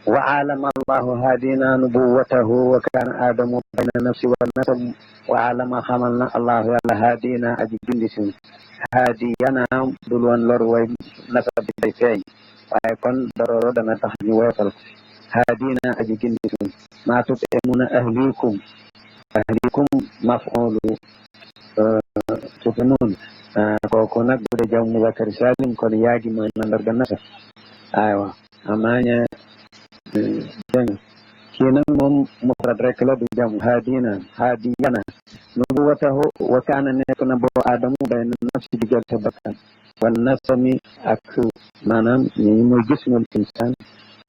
وعالم الله هادينا نبوته وكان آدم بين النفس والنسب وعالم خملنا الله يلا هادينا أجي جندسين هادينا دلوان لروي نسب بيتين ويكون ضرورة دنا تخجي ويصل هادينا أجي جندسين ما تطعمون أهليكم مفعول تطعمون kooku nag bu dee jaw muzakkar salim kon yaagi mooy mandarga nasab aywa amaña dégg nga kii nag moom mufrad rek la du jam haadiyana nubuwatahu wa kaana nekk na boo aadamu bay na nafsi diggante bakkan wan nasami ak maanaam ñi mooy jismul insaan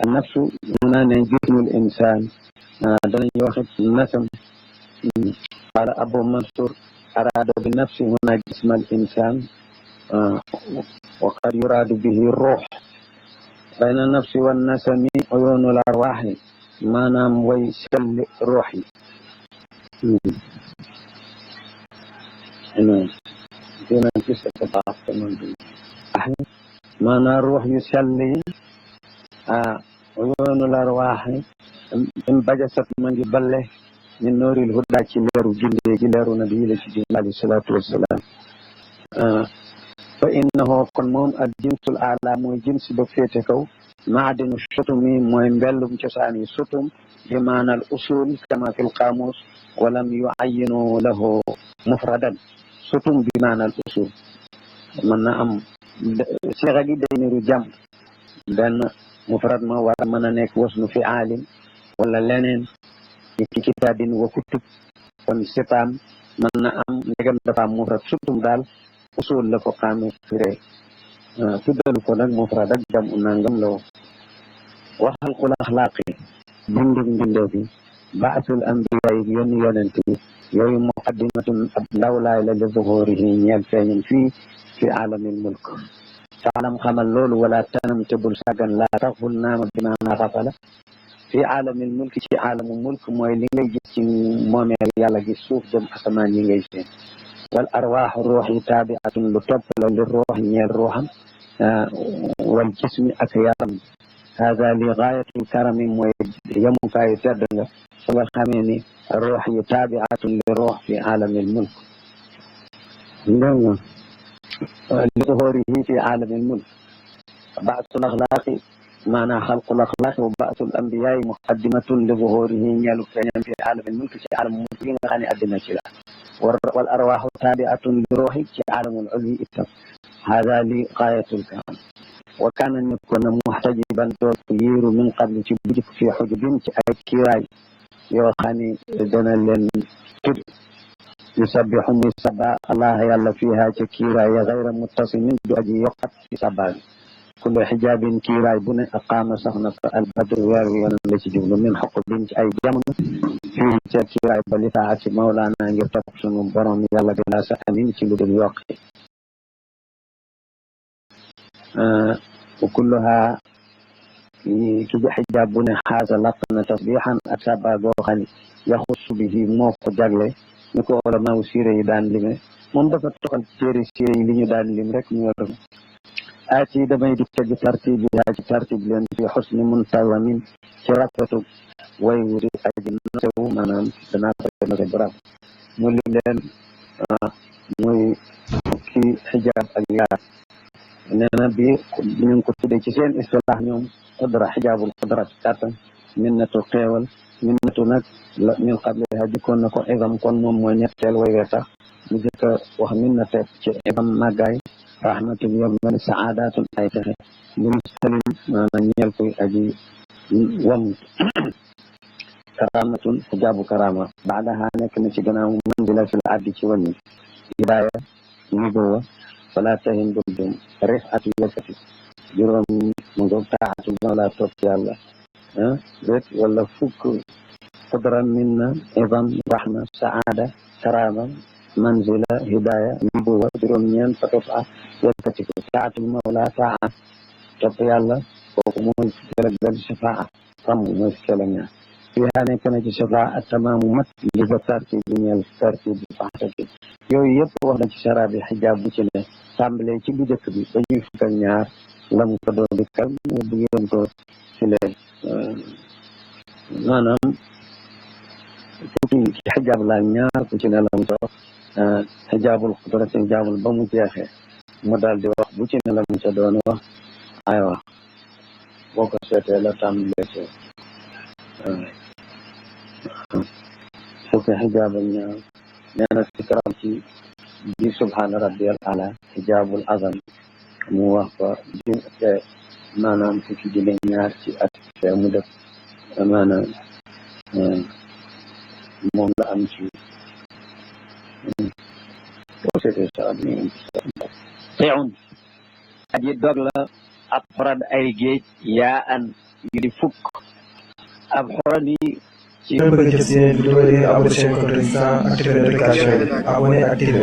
a nafsu mu naa ne jismul insaan danañu waxit nasam qala abu mansur araada bi nafsi huna jismal insaan wa qad yuraadu bihi ruux bayna nafsi wan nasami uyuunul arwaaxi maanaam way selli ruux yi maanaam ruux yu selli uyuunul arwaaxi in bajasat ma ngi balle min nooril huda ci leeru gindee gi leeru nabi la ci jinn alayhi salaatu wassalaam fa innahu kon moom al jinsul ala mooy jins ba féete kaw maadinu sutumi mooy mbellum cosaan yi sutum bi maanal usul kama fil qaamus walam yuayinu lahu mufradan sutum bi maanal usul mën na am sixa gi day niru jam benn mufrad ma war a mën a nekk wasnu fi aalim wala leneen ci kitaabin wa kutub kon sipaam mën na am ndegam dafa am mufrad sutum daal usul la ko xaame firee tuddalu ko nag mufrad ak jam u nangam la waxal xul axlaaqi bindug mbindee bi baasul ambiya yi yónni yonent yi yooyu muqaddimatun ab ndawlaay la li zuhurihi ñeel feeñam fii fi alamil mulk faalam xamal loolu wala tanam te bul sàggan laa taxful naama bi maanaa xafala fi alamil mulk ci alamu mulk mooy li ngay gis ci moomeel yàlla gi suuf dem asamaan yi ngay seen wal arwaax ruux yi taabiatun lu topp la li ruux ñeel ruuxam wal jismi ak yaram hada li gaayatul karami mooy yemukaayu tedd nga su nga xamee ni ruux yi taabiatun li ruux fi alamil mulk ndég nga li zuhurihi fi alamil mulk baasul axlaaqi maanaam xalqul axlaaqi wa baasul ambiyaay muqaddimatun li zuhurihi ñeelu feeñam fi alamil mulk ci alamu mulk yi nga xam ne addina ci la wal arwaaxu taabiatun li ruuxi ci alamul ulwi itam hada li gaayatul karam wa kaana nekkoon na muxtajiban doon yiiru min qabli ci budik fi xujubin ci ay kiiraay yoo xam ne dana leen tudd yusabixu muy saba allah yàlla fiha ca kiiraay ya gayra muttasimin du aji yokkat ci sabaa kullu xijaabin kiiraay bu ne aqaama sax na fa albadru weer wi yonen la ci jublu min xaqubin ci ay jamono fii ca kiiraay ba li taati mawlaana ngir topp sunu borom yàlla bila sa amin ci lu dul yokki wa kulluha ki xijaab bu ne xaasa laq na tasbixan ak saba goo xam ne yaxussu bihi moo ko jagle ni ko ulamaaw siire yi daan lime moom dafa toxal téere siire yi li ñu daan lim rek ñu yor aati damay dikk ji tartib bi yaa ci tartib leen fi xusni muntazamin ci rafetu way wuri aji nosewu maanaam danaa ko nose bu raf mu lim leen muy ki xijaab ak yaar nee na bi ñu ngi ko tuddee ci seen istilaax ñoom qudra xijaabul qudrat kàttan minnatu xeewal minnatu nag min qabliha jikkoon na ko idam kon moom mooy ñetteel way wee tax mu jëkk a wax minnate ci idam màggaay rahmatul yom mel saadatun ay texe li mustalim maanaam ñeel koy aji wam karamatun xijaabu karama baadaha nekk na ci gannaaw mandila fil addi ci wàññi hidaaya nubuwa fala tahin dum ref atu yëkkati juróom mu ngoog taaxatul mawla topp yàlla déet wala fukk qudra minna idam rahma saada karama manzila hidaya nubuwa juróom ñeent fa topp yëkkati ko taaxatul mawla taa topp yàlla kooku mooy fukkeel ak benn shafaa xam mooy fukkeel ak ñaar fiiha nekk na ci shafaa ak tamaamu mat li ba tartib bi ñeel tartib bi faxtati yooyu yëpp wax na ci sara bi xijaab bu ci ne tàmbalee ci bu njëkk bi ba ñuy fukk ak ñaar lam ko doon dikkal bu ngeen ko ci leen maanaam tuuti ci xijaab la ñaar ku ci ne lam so xijaabul xudrati xijaabul ba mu jeexee mu daal di wax bu ci ne lam ca doon wax aywa boo ko seetee la tàmbalee ci fukki xijaab ak ñaar nee na ci karam ci bi subhaana rabbiyal ala xijaabul azam mu wax ko maanaam fukki junne ñaar ci at fee mu def maanaam moom la am ci boo seetee sa at mi teewun aji dog la ab xorad ay géej yaa an yu di fukk ab xorad yi ci bëgg jot seen vidéo yi abonné chaîne Contre Résistance activé notification yi abonné activé